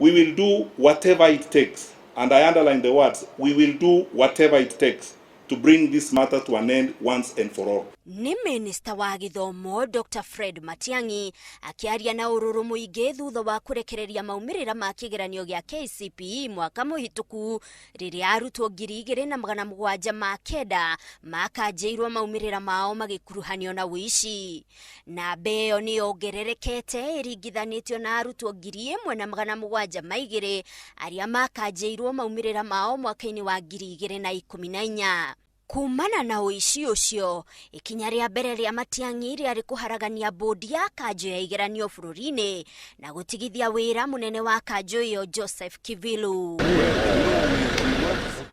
We will do whatever it takes, and I underline the words, we will do whatever it takes to bring this matter to an end once and for all. Nĩ minista wa gĩthomo Dr Fred Matiang'i akĩaria na ũrũrũ mũingĩ thutha wa kũrekereria maumĩrĩra ma kĩgeranio gĩa KCPE mwaka mũhĩtũku rĩrĩa arutwo 2709 makanjĩirwo maumĩrĩra mao magĩkuruhanio na ũici. Namba ĩyo nĩ yongererekete ĩringithanĩtio na arutwo 1702 arĩa makanjĩirwo maumĩrĩra mao mwaka-inĩ wa 2014. Kumana na ũici ũcio, ikinya rĩa mbere rĩa Matiang'i rĩarĩ kũharagania bodi ya kanjũ ya igeranio bũrũri-inĩ na gũtigithia wĩra mũnene wa kanjũ ĩyo Joseph Kivilu.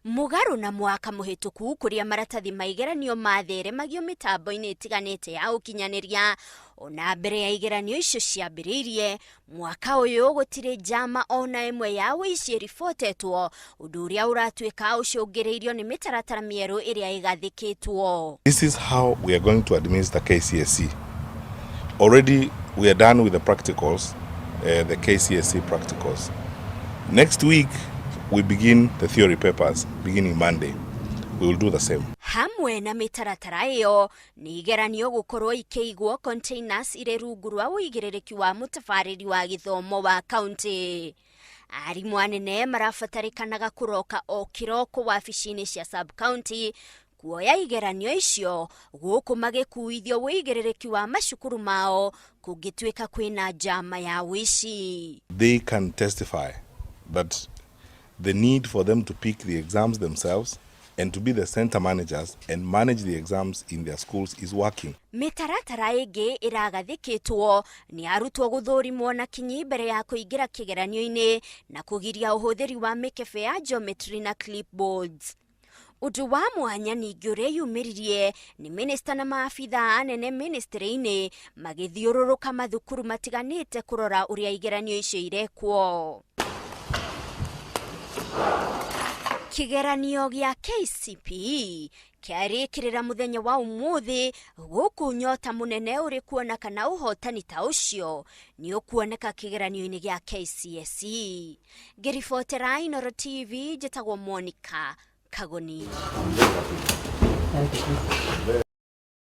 Mũgarũ na mwaka mũhĩtũku kũrĩa maratathi ma igeranio matheremagio mĩtambo-inĩ ĩtiganĩte ya ũkinyanĩria, ona mbere ya igeranio icio ciambĩrĩirie, mwaka ũyũ gũtirĩ njama ona ĩmwe ya ũici ĩribotetwo, ũndũ ũrĩa ũratuĩka ũcũngĩrĩirio nĩ mĩtaratara mĩerũ ĩrĩa ĩgathĩkĩtwo. This is how we are going to administer KCSE. Already we are done with the practicals, the KCSE practicals. Next week we begin the theory papers, beginning Monday. We will do the same. Hamwe na mĩtaratara ĩyo nĩ igeranio gũkorwo ikĩigwo containers irĩ rungu rwa ũigĩrĩrĩki wa mũtabarĩri wa gĩthomo wa kaunti. Arimũ anene marabatarĩkanaga kũroka o kĩroko wabici-inĩ cia sub county kuoya igeranio icio gũkũ magĩkuithio ũigĩrĩrĩki wa macukuru mao kũngĩtuĩka kwĩna njama ya ũici. They can testify that the need for them to pick the exams themselves and to be the center managers and manage the exams in their schools is working. Mĩtaratara ĩngĩ ĩragathĩkĩtwo nĩ arutwo gũthũrimwo na kinyi mbere ya kũingĩra kĩgeranio-inĩ na kũgiria ũhũthĩri wa mĩkebe ya geometry na clipboards. Ũndũ wa mwanya ningĩ ũrĩa yumĩririe nĩ minista na maabithaa anene ministry-inĩ magĩthiũrũrũka mathukuru matiganĩte kũrora ũrĩa igeranio icio irekwo. Kĩgeranio gĩa KCPE kĩarĩkĩrĩra mũthenya wa ũmũthĩ gũkũ nyota mũnene ũrĩ kuona kana ũhotani ta ũcio nĩ ũkuoneka kĩgeranio-inĩ gĩa KCSE. Ngĩribotera Inooro TV njĩtagwo Monica Kagoni.